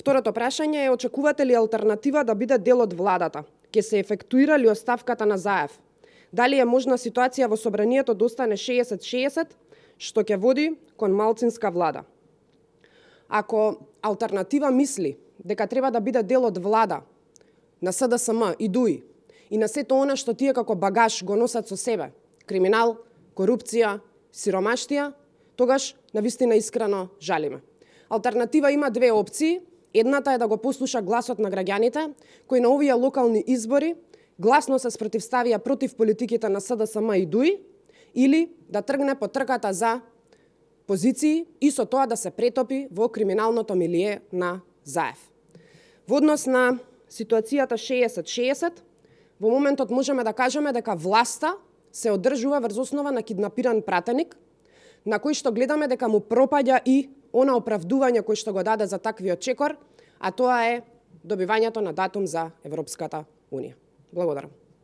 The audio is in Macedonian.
Второто прашање е: очекувате ли алтернатива да биде дел од владата? Ќе се ефектуира ли оставката на Заев? Дали е можна ситуација во собранието да остане 60-60, што ќе води кон малцинска влада? Ако алтернатива мисли дека треба да биде дел од влада на СДСМ и ДУИ и на сето она што тие како багаж го носат со себе, криминал, корупција, сиромаштија, тогаш навистина искрено жалиме. Алтернатива има две опции. Едната е да го послуша гласот на граѓаните, кои на овие локални избори гласно се спротивставија против политиките на СДСМ и ДУИ, или да тргне по трката за позиции и со тоа да се претопи во криминалното милие на Заев. Во однос на ситуацијата 60-60, во моментот можеме да кажеме дека власта се одржува врз основа на киднапиран пратеник, на кој што гледаме дека му пропаѓа и она оправдување кој што го даде за таквиот чекор, а тоа е добивањето на датум за Европската Унија. Благодарам.